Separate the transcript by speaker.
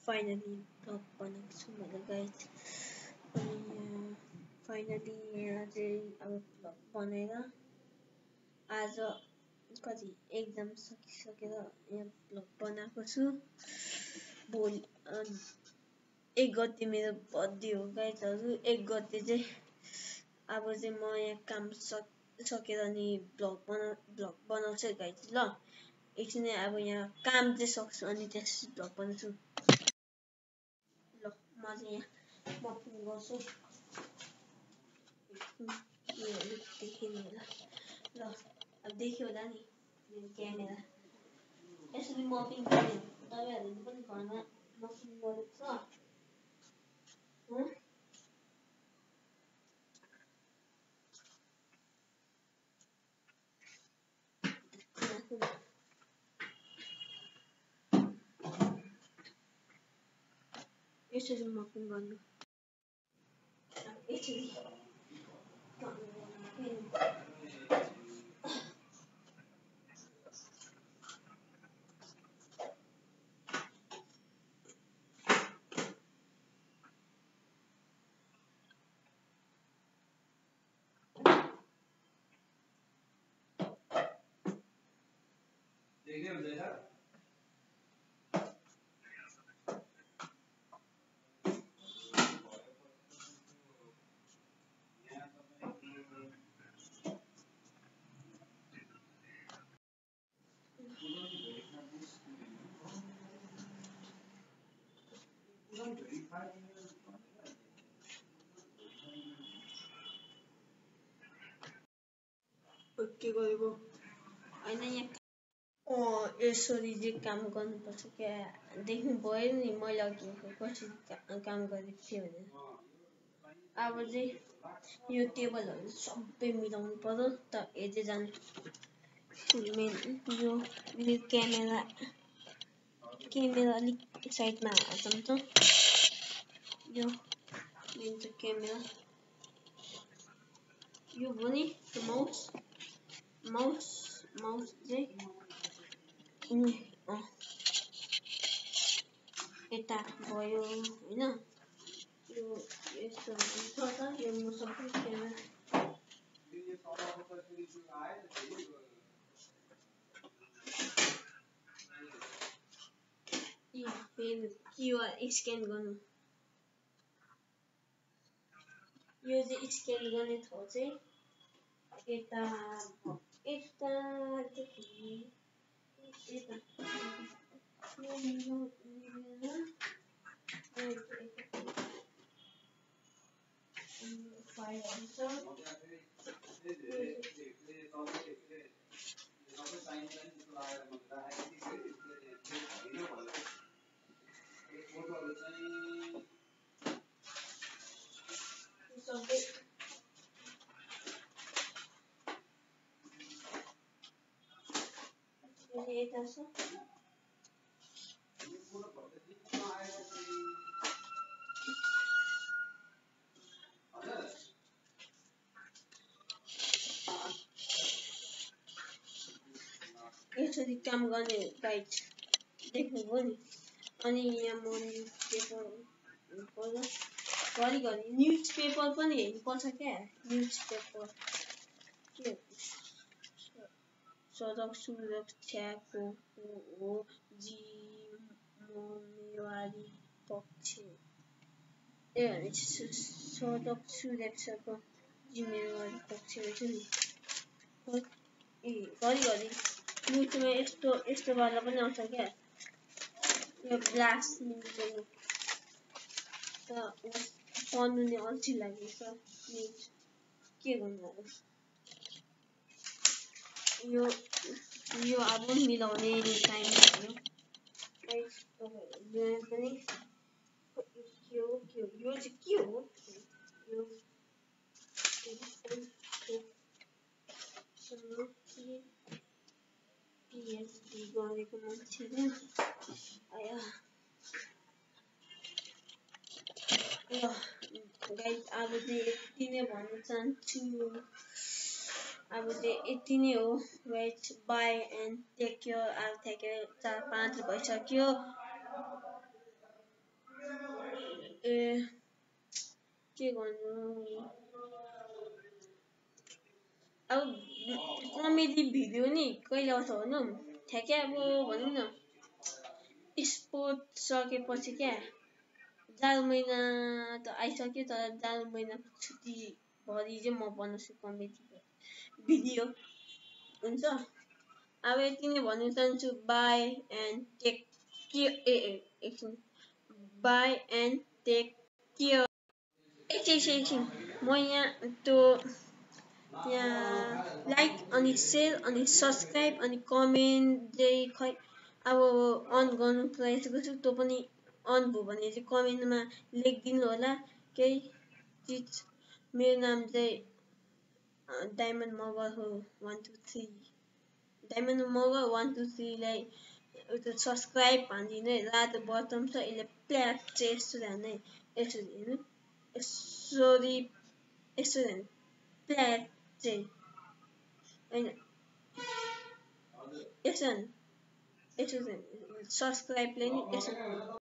Speaker 1: Finally blog बनाएको छु मैले गाइज। अनि फाइनली यहाँ चाहिँ अब ब्लग बनाएर आज कति एक्जाम सकिसकेर यहाँ ब्लग बनाएको छु। भोलि 1 गते मेरो बर्थडे हो गाइजहरू। 1 गते चाहिँ अब चाहिँ म यहाँ काम सकेर अनि ब्लग बनाउँछु गाइज ल। एकछिन अब यहाँ काम चाहिँ सक्छु अनि त्यसपछि ब्लग बनाउँछु ल। म चाहिँ यहाँ मपिङ गर्छु देखिनु होला ल। अब देखियो होला नि क्यामेरा यसरी मपिङ गर्ने तपाईँहरूले पनि घरमा मपिङ गरेको छ। यसरी मपिङ गर्नु यसरी के गरेको होइन यहाँ यसरी चाहिँ काम गर्नुपर्छ क्या। देख्नु भयो नि मैले अघि कसरी काम गरेको थिएँ भनेर। अब चाहिँ यो टेबलहरू सबै मिलाउनु पर्यो त हेर्दै जानु। यो क्यामेरा अलिक साइडमा हाल्छौँ त। यो मेन चाहिँ क्यामेरा यो भने माउस चाहिँ यता भयो होइन। यो यस्तो हुन्छ त यो म सबै क्यामेरा क्युआर स्क्यान गर्नु। यो चाहिँ स्क्यान गर्ने ठाउँ चाहिँ यसरी काम गर्ने गाइड देख्नुभयो नि। अनि यहाँ म घरिघरि न्युज पेपर पनि हेर्नुपर्छ क्या। न्युज पेपर के सडक सुरक्षाको हो जिम्मेवारी पक्ष सडक सुरक्षाको जिम्मेवारी पक्ष हुन्छ नि। घरिघरि न्युजमा यस्तो वाला पनि आउँछ क्या। यो ब्लास्ट न्युज त पढ्नु नि अल्छी लागेछ न्युज के गर्नु अब। यो अब मिलाउने टाइम भयो। पनि यो चाहिँ के हो यो पिएचडी गरेको मान्छेले आया ल गाइस अब चाहिँ यति नै भन्न चाहन्छु। अब चाहिँ यति नै हो guys. Bye and take care. अब 4-5 भइसक्यो। ए के गर्नु अब कमेडी भिडियो नि कहिले आउँछ भनौँ ठ्याक्कै अब भनौँ न स्पोर्ट सकेपछि क्या जाडो महिना त आइसक्यो तर जाडो महिनाको छुट्टी भरि चाहिँ म बनाउँछु कमेडी भिडियो हुन्छ अब यति नै भन्नु चाहन्छु बाई एन्ड टेक केयर एकछिन बाई एन्ड टेक केयर एकछिन म यहाँ त्यो यहाँ लाइक अनि सेयर अनि सब्सक्राइब अनि कमेन्ट चाहिँ खै अब अन गर्नु प्रयास गर्छु त्यो पनि अन भयो भने चाहिँ कमेन्टमा लेखिदिनु होला केही चिज मेरो नाम चाहिँ डायमन्ड मगर हो 123 डायमन्ड मगर 123लाई एउटा सब्सक्राइब हानिदिनु है रातो बटन छ यसले प्ल्याट चाहिँ यसरी हान्ने यसरी हेर्नु यसरी यसरी प्ल्याट चाहिँ होइन यसरी यसरी सब्सक्राइबले नि यसरी